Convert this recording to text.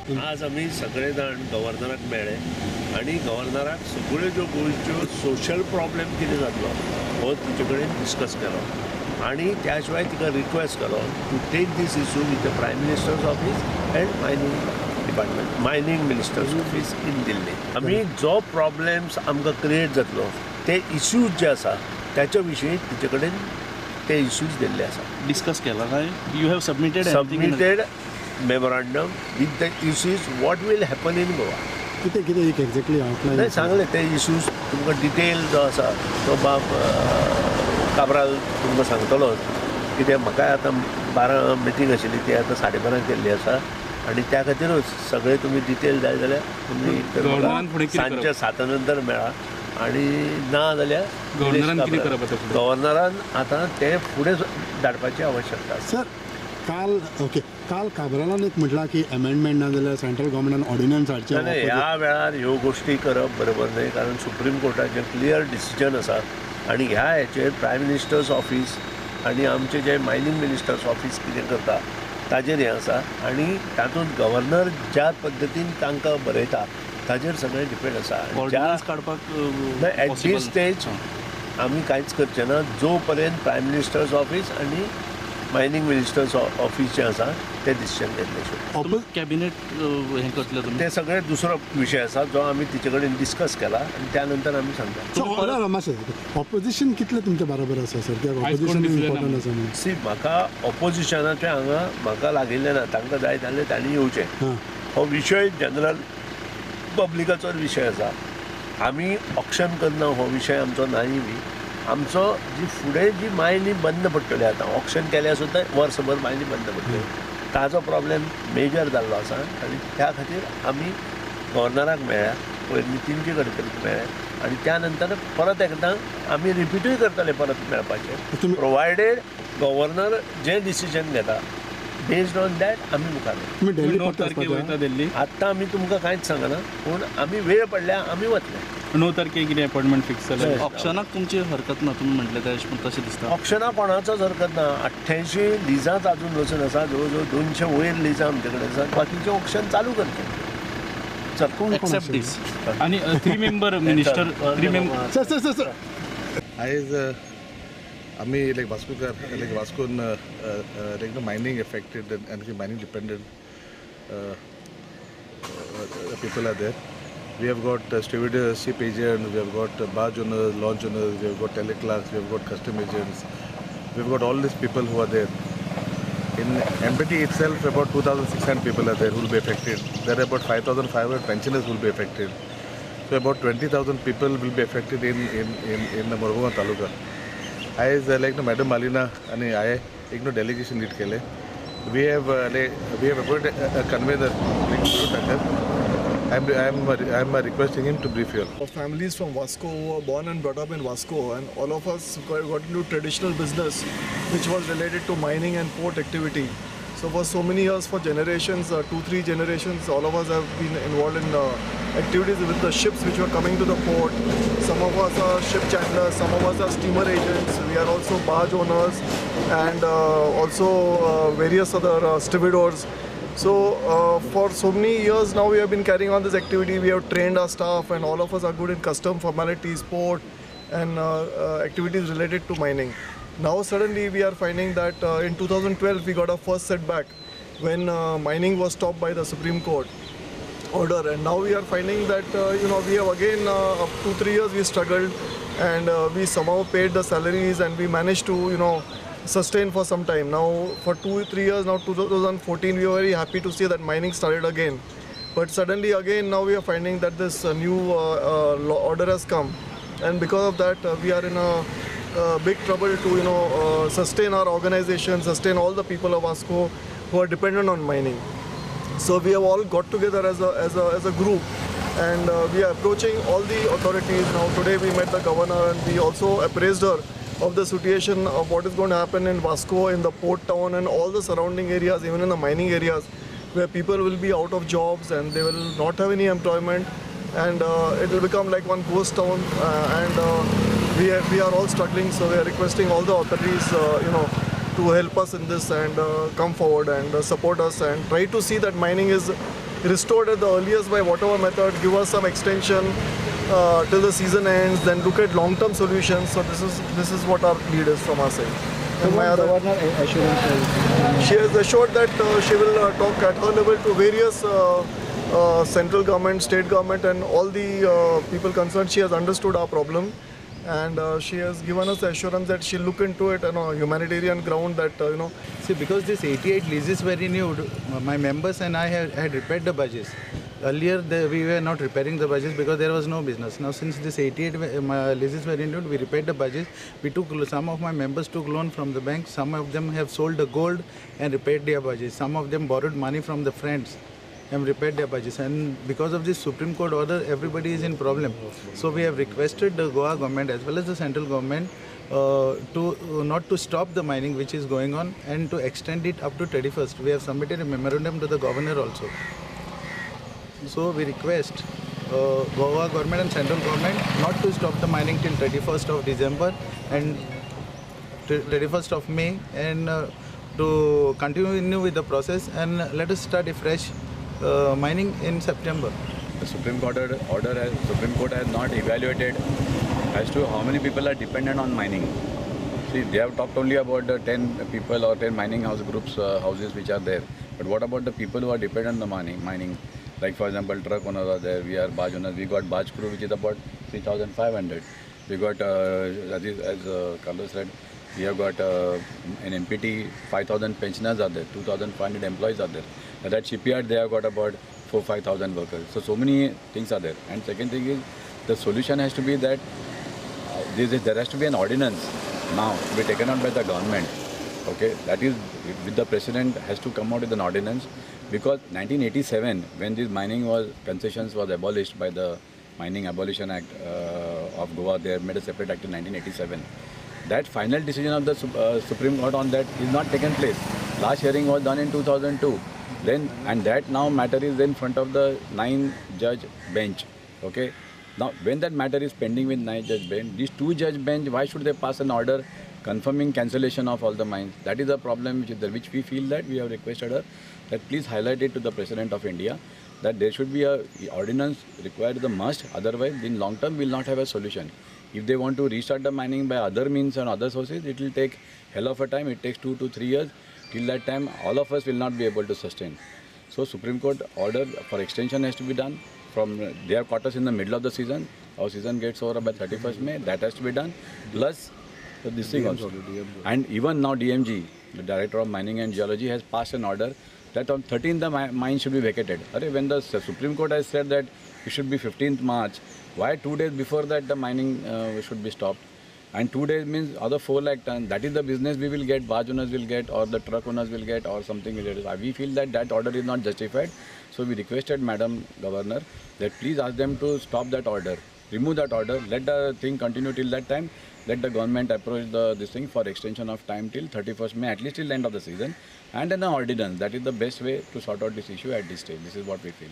आज आमी सगळे जाण गव्हर्नराक मेळ्ळे आनी गव्हर्नराक सगळ्यो ज्यो गोंयच्यो सोशल प्रॉब्लेम कितें जातलो हो तिचे कडेन डिस्कस केलो आनी त्या शिवाय तिका रिक्वेस्ट केलो to take this issue with the Prime Minister's office and mining department, mining minister's office in Delhi. आमी जो प्रॉब्लेम्स आमकां क्रिएट जातलो ते इश्यूज जे आसा त्याच्या विशीं तिचे कडेन ते इश्यूज दिल्ले आसा. डिस्कस केला काय? You have submitted? Submitted memorandum with the issues what will happen in Goa. कितें कितें एक एक्झॅक्टली आउटलायन? नाही, सांगले ते इश्यूज तुमकां डिटेल जो आसा तो बाब काब्राल तुमकां सांगतलो. कित्याक म्हाका आतां 12 मिटींग आशिल्ली, ती आतां 12:30 केल्ली आसा आनी त्या खातीरूच सगळे तुमी डिटेल जाय जाल्यार तुमी एक तर गव्हर्नरान फुडें कितें करप? सांजच्या 7 नंतर मेळा आनी ना जाल्यार गव्हर्नरान कितें करप आतां फुडें? गव्हर्नरान आतां तें फुडें धाडपाची आवश्यकता आसा. सर, काल, ओके, काल काब्रालान एक म्हटलां की अमेंडमेंट ना जाल्यार सेंट्रल गव्हर्मेंटान ऑर्डिनन्स हाडचें. नाही, ह्या वेळार ह्यो गोश्टी करप बरोबर न्हय, कारण सुप्रीम कोर्टाचें क्लियर डिसिजन आसा आनी ह्या हेचेर प्रायम मिनिस्टर्स ऑफीस आनी आमचे जे मायनींग मिनिस्टर्स ऑफीस कितें करता ताजेर हें आसा आनी तातूंत गव्हर्नर ज्या पद्दतीन तांकां बरयता ताजेर सगळें डिपेंड आसा. आनी ज्या ऑर्डिनन्स काडपाक एट possible these stage आमी कांयच करचे ना जो पर्यंत प्रायम मिनिस्टर्स ऑफीस आनी मायनींग मिनिस्टर्स ऑफीस जें आसा तें डिसिजन घेतले शिवाय. कॅबिनेट हें करतले तुमी? ते सगळे दुसरो विशय आसा जो आमी तिचे कडेन डिस्कस केला आनी त्या नंतर आमी सांगता. मातशें ऑपोजिशन कितलें तुमच्या बरोबर आसा सर? कित्याक आयज कोण ऑपोजिशन दिसलें ना. इम्पॉर्टंट आसा म्हणून. सी, म्हाका ऑपोजिशनाचें हांगा म्हाका लागिल्लें ना. तांकां जाय जाल्यार तांणी येवचें. हो विशय जनरल पब्लिकाचो विशय आसा. आमी ऑक्शन करना हो विशय आमचो नाय बी. आमचो जी फुडें जी मायनी बंद पडटली, आतां ऑक्शन केल्यार सुद्दां वर्सभर मायनी बंद पडटली, ताजो प्रॉब्लेम मेजर जाल्लो आसा आनी त्या खातीर आमी गव्हर्नराक मेळ्ळ्या, पयर नितीनजी गडकरीक मेळ्ळे आनी त्या नंतर परत एकदां आमी रिपीटूय करतले परत मेळपाचें, प्रोवायडेड गव्हर्नर जें डिसिजन घेता बेस्ड ऑन that आमी मुखार वतले. तुमी दिल्ली 9 परत तारखेक वचपाचे? वयता दिल्ली. आत्तां आमी तुमकां कांयच सांगना, पूण आमी वेळ पडल्यार आमी वतले. 9 तारखेक कितें अपॉयंटमेंट फिक्स जाल्या? ऑप्शनाक तुमची हरकत ना तुमी म्हटलें तें, तशें दिसता. ऑप्शनाक कोणाचोच हरकत ना. 88 लिजांच अजून वचून आसा, जवळ जवळ 200 वयर लिजां आमचे कडेन आसा. बाकीचें ऑप्शन चालू करचें. चल. कोण कोण एक्सेप्ट आशिल्ले? दीस. आनी three member minister, three member sir, sir, sir, sir. आयज आमी लायक वास्कोकार, लायक वास्कोन लायक mining affected and mining dependent people are there. We have got stevedores, ship agents, we have got barge owners, launch owners, we have got teleclerks, we have got custom agents. We have got all these people who are there. In MPT itself, about 2,600 people are there who will be affected. There are about 5,500 pensioners who will be affected. So about 20,000 people will be affected in the Mormugao Taluka. आयज लायक न्हू madam मालिना आनी हांवें एक न्हू delegation lead केलें. We have appointed a convener, like Thakur. I am requesting him to brief you. Our families from Vasco who were born and brought up in Vasco, and all of us got into traditional business which was related to mining and port activity. So for so many years, for generations, 2-3 generations, all of us have been involved in activities with the ships which were coming to the port. Some of us are ship chandlers, some of us are steamer agents, we are also barge owners and also various other stevedores. So for so many years now we have been carrying on this activity. We have trained our staff and all of us are good in custom formalities, port and activities related to mining. Now suddenly we are finding that in 2012 we got our first setback when mining was stopped by the Supreme Court order, and now we are finding that we have again up 2-3 years we struggled and we somehow paid the salaries and we managed to sustain for some time. Now for 2-3 years now, 2014, we were very happy to see that mining started again, but suddenly again now we are finding that this new law order has come, and because of that we are in a big trouble to sustain our organization, sustain all the people of Vasco who are dependent on mining. So we have all got together as a group, and we are approaching all the authorities now. Today we met the governor and we also appraised her of the situation of what is going to happen in Vasco, in the port town and all the surrounding areas, even in the mining areas, where people will be out of jobs and they will not have any employment, and it will become like one ghost town, and we are all struggling. So we are requesting all the authorities to help us in this and come forward and support us and try to see that mining is restored at the earliest by whatever method, give us some extension till the season ends, then look at long-term solutions. So this is what our need is from our side. And my other governor assurance? She has assured that she will talk at her level to various central government, state government and all the people concerned. She has understood our problem and she has given us the assurance that she'll look into it on a humanitarian ground that, you know. See, because these 88 leases were renewed, my members and I had repaired the budgets. Earlier, we were not repairing the budgets because there was no business. Now, since this 88 leases were renewed, we repaired the budgets. We took, some of my members took loan from the bank. Some of them have sold the gold and repaired their budgets. Some of them borrowed money from the friends and repaired their budgets. And because of this Supreme Court order, everybody is in problem. So we have requested the Goa government as well as the central government to not to stop the mining which is going on and to extend it up to 31st. We have submitted a memorandum to the governor also. So we request Goa government and central government not to stop the mining till 31st of December and 31st of May, and to continue with the process and let us start a fresh mining in September. The Supreme Court has not evaluated as to how many people are dependent on mining. See, they have talked only about the 10 people or 10 mining house groups, houses which are there. But what about the people who are dependent on the mining? Like for example, truck owners are there, we are barge owners, we got barge crew which is about 3,500. We got, as Carlos said, we have got an MPT, 5,000 pensioners are there, 2,500 employees are there. At that shipyard, they have got about 4,000-5,000 workers. So many things are there. And second thing is, the solution has to be that there has to be an ordinance now to be taken out by the government. Okay, that is, with the president has to come out with an ordinance, because 1987, when this mining was, concessions was abolished by the Mining Abolition Act of Goa, they have made a separate act in 1987. That final decision of the Supreme Court on that is not taken place. Last hearing was done in 2002. Then, and that now matter is in front of the 9-judge bench. Okay. Now, when that matter is pending with 9-judge bench, these 2-judge bench, why should they pass an order confirming cancellation of all the mines? That is a problem which is there, which we feel that we have requested her that please highlight it to the President of India that there should be a ordinance required the must, otherwise in long term we will not have a solution. If they want to restart the mining by other means and other sources, it will take hell of a time. It takes 2 to 3 years. Till that time, all of us will not be able to sustain. So Supreme Court order for extension has to be done. From they have caught us in the middle of the season. Our season gets over by 31st May. That has to be done. Plus this thing also. And even now DMG, the Director of Mining and Geology, has passed an order that on 13th the mine should be vacated. Arey, when the Supreme Court has said that it should be 15th March, why 2 days before that the mining should be stopped? And 2 days means other 4 lakh tons. That is the business we will get, barge owners will get, or the truck owners will get, or something related. We feel that that order is not justified. So we requested Madam Governor that please ask them to stop that order, remove that order, let the thing continue till that time. Let the government approach this thing for extension of time till 31st May, at least till the end of the season, and an ordinance. That is the best way to sort out this issue at this stage. This is what we feel.